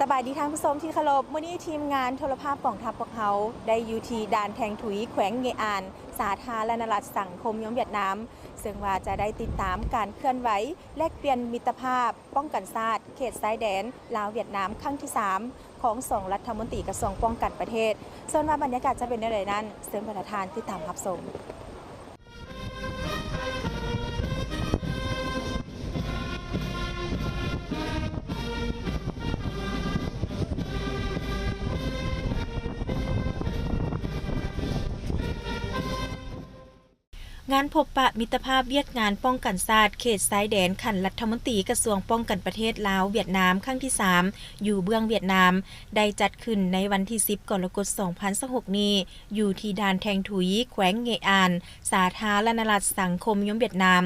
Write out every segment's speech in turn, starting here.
ສະບາຍດີທ່ານຜູ້ຊົມທີ່ເຄົາລົບ, ມື້ນີ້ທີມງານໂທລະພາບກອງທັບພວກເຮົາໄດ້ຢູ່ທີ່ດ່ານແທງທຸຍ ແຂວງເງອານ ສາທາລະນະລັດສັງຄົມນິຍົມຫວຽດນາມ, ເຊິ່ງວ່າຈະໄດ້ຕິດຕາມການເຄື່ອນໄຫວແລກປ່ຽນມິດຕະພາບປ້ອງກັນຊາດເຂດຊາຍແດນລາວຫວຽດນາມຄັ້ງທີສາມ ຂອງສອງລັດຖະມົນຕີກະຊວງປ້ອງກັນປະເທດ. ສ່ວນວ່າບັນຍາກາດຈະເປັນແນວໃດນັ້ນ, ເຊີນບັນດາທ່ານຕິດຕາມຮັບຊົມ. ງານພົບປະມິດຕະພາບວຽກງານປ້ອງກັນຊາດເຂດຊາຍແດນຂັ້ນລັດຖະມົນຕີກະຊວງປ້ອງກັນປະເທດລາວ-ຫວຽດນາມຄັ້ງທີສາມ ຢູ່ເບື້ອງຫວຽດນາມ ໄດ້ຈັດຂຶ້ນໃນວັນທີສິບ ກໍລະກົດ ສອງພັນຊາວຫົກນີ້ ຢູ່ທີ່ດ່ານແທງທຸຍ ແຂວງເງອານ ສາທາລະນະລັດສັງຄົມນິຍົມຫວຽດນາມ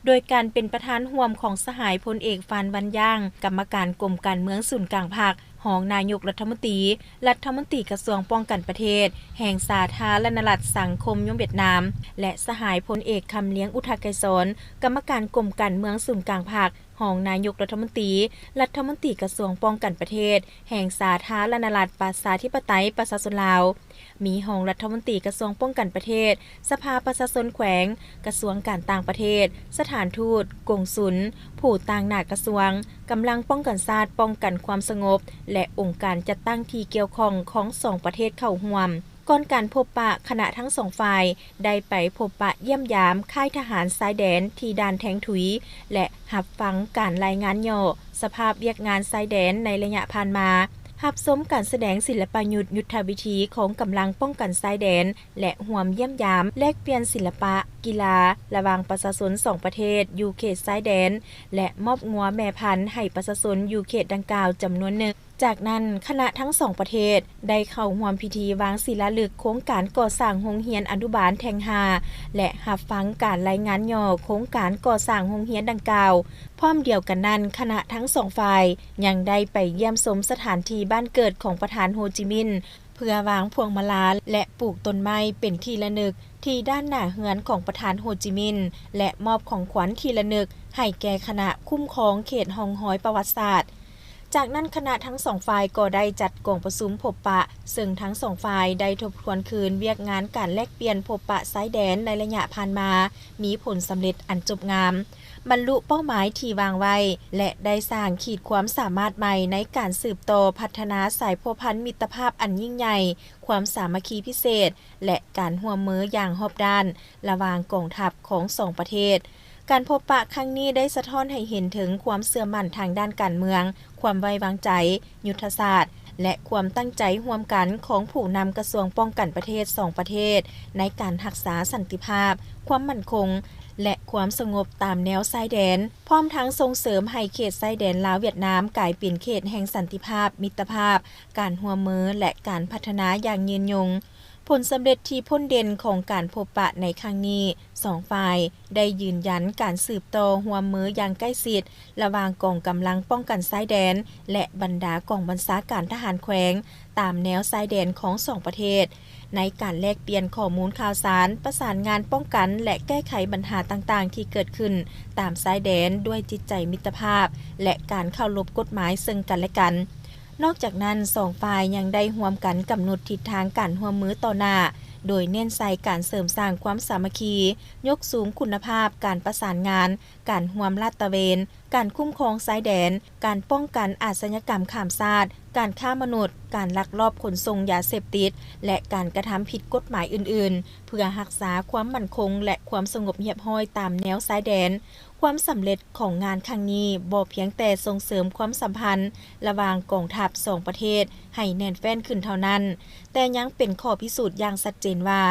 ໂດຍການເປັນປະທານຮ່ວມຂອງສະຫາຍພົນເອກ ຟານ ວັນຢາງ ກຳມະການກົມການເມືອງສູນກາງພັກ, ຮອງນາຍົກລັດຖະມົນຕີ, ລັດຖະມົນຕີກະຊວງປ້ອງກັນປະເທດແຫ່ງສາທາລະນະລັດສັງຄົມນິຍົມຫວຽດນາມ ແລະ ສະຫາຍພົນເອກ ຄຳລຽງ ອຸທະໄກສອນ ກຳມະການກົມການເມືອງສູນກາງພັກ, ຮອງນາຍົກລັດຖະມົນຕີ, ລັດຖະມົນຕີກະຊວງປ້ອງກັນປະເທດແຫ່ງສາທາລະນະລັດປະຊາທິປະໄຕປະຊາຊົນລາວ, ມີຮອງລັດຖະມົນຕີກະຊວງປ້ອງກັນປະເທດ, ສະພາປະຊາຊົນແຂວງ, ກະຊວງການຕ່າງປະເທດ, ສະຖານທູດ, ກົງສຸນ, ຜູ້ຕາງໜ້າກະຊວງ, ກຳລັງປ້ອງກັນຊາດ, ປ້ອງກັນຄວາມສະຫງົບ ແລະ ອົງການຈັດຕັ້ງທີ່ກ່ຽວຂ້ອງຂອງສອງປະເທດເຂົ້າຮ່ວມ. ກ່ອນການພົບປະ, ຄະນະທັງສອງຝ່າຍໄດ້ໄປພົບປະຢ້ຽມຢາມຄ້າຍທະຫານຊາຍແດນທີ່ດ່ານແທງທຸຍ ແລະ ຮັບຟັງການລາຍງານຫຍໍ້ສະພາບວຽກງານຊາຍແດນໃນໄລຍະຜ່ານມາ, ຮັບຊົມການສະແດງສິລະປະຍຸດຍຸດທະວິທີຂອງກຳລັງປ້ອງກັນຊາຍແດນ ແລະ ຮ່ວມຢ້ຽມຢາມແລກປ່ຽນສິລະປະ, ກິລາ ລະຫວ່າງປະຊາຊົນສອງປະເທດຢູ່ເຂດຊາຍແດນ ແລະ ມອບງົວແມ່ພັນໃຫ້ປະຊາຊົນຢູ່ເຂດດັ່ງກ່າວຈຳນວນໜຶ່ງ. ຈາກນັ້ນ, ຄະນະທັງສອງປະເທດໄດ້ເຂົ້າຮ່ວມພິທີວາງສິລາລຶກໂຄງການກໍ່ສ້າງໂຮງຮຽນອະນຸບານແທງຫ້າ ແລະ ຮັບຟັງການລາຍງານຫຍໍ້ໂຄງການກໍ່ສ້າງໂຮງຮຽນດັ່ງກ່າວ. ພ້ອມດຽວກັນນັ້ນ, ຄະນະທັງສອງຝ່າຍຍັງໄດ້ໄປຢ້ຽມຊົມສະຖານທີ່ບ້ານເກີດຂອງປະທານໂຮຈິມິນ ເພື່ອວາງພວງມາລາ ແລະ ປູກຕົ້ນໄມ້ເປັນທີ່ລະນຶກທີ່ດ້ານໜ້າເຮືອນຂອງປະທານໂຮຈິມິນ ແລະ ມອບຂອງຂວັນທີ່ລະນຶກໃຫ້ແກ່ຄະນະຄຸ້ມຄອງເຂດຮ່ອງຮອຍປະຫວັດສາດ. ຈາກນັ້ນ, ຄະນະທັງສອງຝ່າຍກໍໄດ້ຈັດກອງປະຊຸມພົບປະ, ເຊິ່ງທັງສອງຝ່າຍໄດ້ທົບທວນຄືນວຽກງານການແລກປ່ຽນພົບປະຊາຍແດນໃນໄລຍະຜ່ານມາ ມີຜົນສຳເລັດອັນຈົບງາມ, ບັນລຸເປົ້າໝາຍທີ່ວາງໄວ້ ແລະ ໄດ້ສ້າງຂີດຄວາມສາມາດໃໝ່ໃນການສືບຕໍ່ພັດທະນາສາຍພົວພັນມິດຕະພາບອັນຍິ່ງໃຫຍ່, ຄວາມສາມັກຄີພິເສດ ແລະ ການຮ່ວມມືຢ່າງຮອບດ້ານລະຫວ່າງກອງທັບຂອງສອງປະເທດ. ການພົບປະຄັ້ງນີ້ໄດ້ສະທ້ອນໃຫ້ເຫັນເຖິງຄວາມເຊື່ອໝັ້ນທາງດ້ານການເມືອງ, ຄວາມໄວ້ວາງໃຈ, ຍຸດທະສາດ ແລະ ຄວາມຕັ້ງໃຈຮ່ວມກັນຂອງຜູ້ນຳກະຊວງປ້ອງກັນປະເທດສອງປະເທດ ໃນການຮັກສາສັນຕິພາບ, ຄວາມໝັ້ນຄົງ ແລະ ຄວາມສະຫງົບຕາມແນວຊາຍແດນ, ພ້ອມທັງສົ່ງເສີມໃຫ້ເຂດຊາຍແດນລາວ-ຫວຽດນາມກາຍເປັນເຂດແຫ່ງສັນຕິພາບ, ມິດຕະພາບ, ການຮ່ວມມື ແລະ ການພັດທະນາຢ່າງຍືນຍົງ. ຜົນສຳເລັດທີ່ພົ້ນເດັ່ນຂອງການພົບປະໃນຄັ້ງນີ້, ສອງຝ່າຍໄດ້ຢືນຢັນການສືບຕໍ່ຮ່ວມມືຢ່າງໃກ້ຊິດລະຫວ່າງກອງກຳລັງປ້ອງກັນຊາຍແດນ ແລະ ບັນດາກອງບັນຊາການທະຫານແຂວງຕາມແນວຊາຍແດນຂອງສອງປະເທດ ໃນການແລກປ່ຽນຂໍ້ມູນຂ່າວສານ, ປະສານງານປ້ອງກັນ ແລະ ແກ້ໄຂບັນຫາຕ່າງໆທີ່ເກີດຂຶ້ນຕາມຊາຍແດນດ້ວຍຈິດໃຈມິດຕະພາບ ແລະ ການເຄົາລົບກົດໝາຍເຊິ່ງກັນແລະກັນ. ນອກຈາກນັ້ນ, ສອງຝ່າຍຍັງໄດ້ຮ່ວມກັນກຳນົດທິດທາງການຮ່ວມມືຕໍ່ໜ້າ, ໂດຍເນັ້ນໃສ່ການເສີມສ້າງຄວາມສາມັກຄີ, ຍົກສູງຄຸນນະພາບການປະສານງານ, ການຮ່ວມລາດຕະເວນ, ການຄຸ້ມຄອງຊາຍແດນ, ການປ້ອງກັນອາຊະຍາກຳຂ້າມຊາດ, ການຄ້າມະນຸດ, ການລັກລອບຂົນສົ່ງຢາເສບຕິດ ແລະ ການກະທຳຜິດກົດໝາຍອື່ນໆ, ເພື່ອຮັກສາຄວາມໝັ້ນຄົງ ແລະ ຄວາມສະຫງົບຮຽບຮ້ອຍຕາມແນວຊາຍແດນ. ຄວາມສຳເລັດຂອງງານຄັ້ງນີ້ບໍ່ພຽງແຕ່ສົ່ງເສີມຄວາມສຳພັນລະຫວ່າງກອງທັບສອງປະເທດໃຫ້ແໜ້ນແຟ້ນຂຶ້ນເທົ່ານັ້ນ, ແຕ່ຍັງເປັນຂໍ້ພິສູດຢ່າງຊັດເຈນວ່າ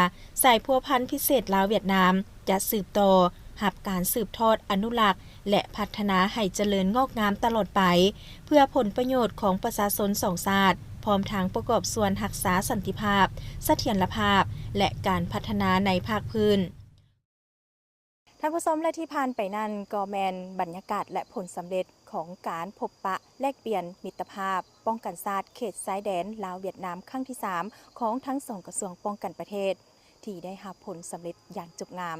ສາຍພົວພັນພິເສດລາວ-ຫວຽດນາມຈະສືບຕໍ່ຮັບການສືບທອດ, ອະນຸລັກ ແລະ ພັດທະນາໃຫ້ຈະເລີນງອກງາມຕະຫຼອດໄປ, ເພື່ອຜົນປະໂຫຍດຂອງປະຊາຊົນສອງຊາດ, ພ້ອມທັງປະກອບສ່ວນຮັກສາສັນຕິພາບ, ສະຖຽນລະພາບ ແລະ ການພັດທະນາໃນພາກພື້ນ. ທ່ານຜູ້ຊົມ ແລະ ທີ່ຜ່ານໄປນັ້ນກໍແມ່ນບັນຍາກາດ ແລະ ຜົນສຳເລັດຂອງການພົບປະແລກປ່ຽນມິດຕະພາບປ້ອງກັນຊາດເຂດຊາຍແດນລາວ-ຫວຽດນາມຄັ້ງທີສາມ ຂອງທັງສອງກະຊວງປ້ອງກັນປະເທດ ທີ່ໄດ້ຮັບຜົນສຳເລັດຢ່າງຈົບງາມ.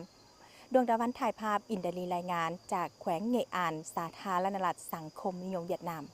ດວງດາວັນຖ່າຍພາບ, ອິນດາລີລາຍງານຈາກແຂວງເງອານ ສາທາລະນະລັດສັງຄົມນິຍົມຫວຽດນາມ.